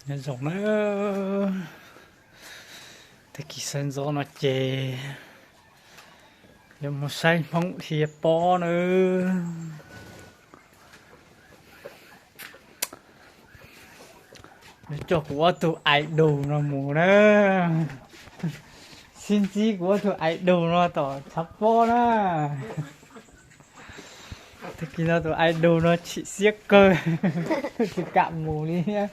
Nyob zoo na, tag kis sawv ntxov no ces yuav mus saib Hmoob dhia pob na. Yuav coj kuv ob tug idol no mus na. Sib ntsib kuv ob tug idol no tom tshav pob na. Tag kis no tus idol no chim siab kawg, tsis kam mus li thiab.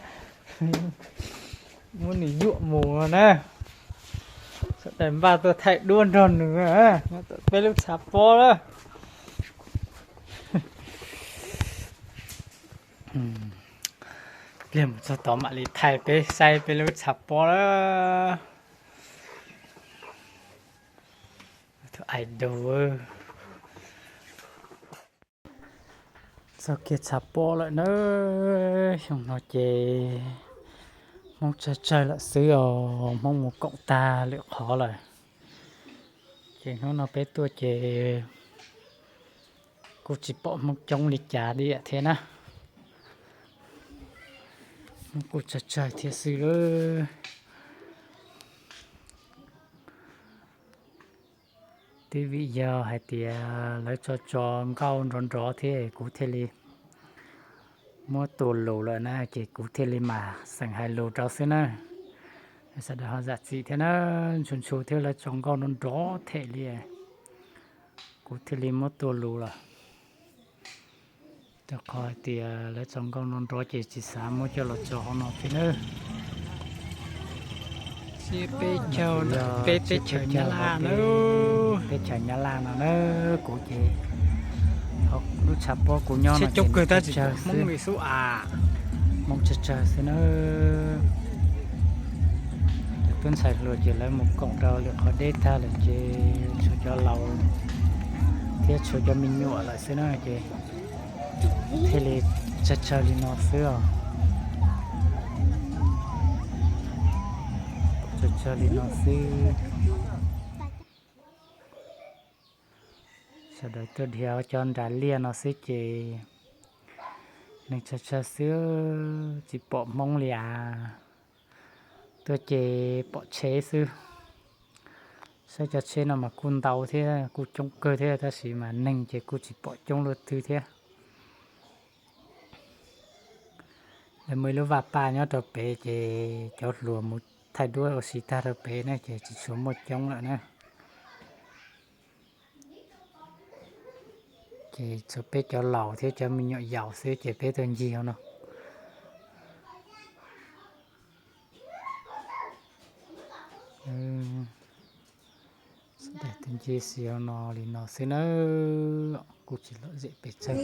Muab nws yuam mus no na. Sawv daws npaj tuaj thaij duab nrog nws nyob tom peb lub tshav pob lawm. Pliag mus txog tod mam li thaij peb saib peb lub tshav pob lawm. Tus idol. Txog kiag tshav pob lawm na. Xyoo no ces Hmoob tsawg tsawg lawm xwb os, Hmoob mus koom tag lwm qhov lawm. Ces hnub no peb tuaj ces kuj tsis pom Hmoob coob li cas diam thiab na. Hmoob kuj tsawg tsawg thiab xwb lawm. Twb vim yog hais tias lawv tso tso nkauj nrov nrov thiab kuv thiaj li muab tua lus lawm na, ces kuv thiaj li mam xeem hais lus rau xwb na. Sawv daws ho zam txim thiab na, ntshua ntshua thiab lawv tso nkauj nrov nrov thiab li, kuv thiaj li muab tua lus lawm. Rau qhov hais tias lawv tso nkauj nrov nrov ces tsis xav muab coj los tso hauv no thiab na. Peb teb chaws Nyab Laj na, teb chaws Nyab Laj no na, kuv ces lub tshav pob kuv nyob no ces tsawg xwb, Hmoob tsawg tsawg xwb na. Tub ntxhais hluas ces lawv mus koom rau lwm qhov deb tag lawm ces tshuav cov laus thiab tshuav cov me nyuam lawm xwb na ces thiaj li tsawg tsawg li no xwb os. Tsawg tsawg li no xwb. Sawv daws tuaj dhia cov nras liaj no xwb ces neeg tsawg tsawg xwb, tsis pom Hmoob li as. Tuaj ces pom tsheb xwb. Saib cov tsheb no mas kuj ntau thiab kuj coob kawg thiab tab sis mas neeg ces kuj tsis pom coob luaj twg thiab. Lawv muaj ib lub vaj paj nyob rau pem ces cov hluas mus thaij duab ua si tag rau pem na ces tsis tshua muaj coob lawm na. Ces tshuav peb cov laus thiab cov me nyuam yaus xwb ces peb tuaj ncig no. Sawv daws tuaj ncig xyov no li no xwb nawb, kuj tsis lom zem pes tsawg.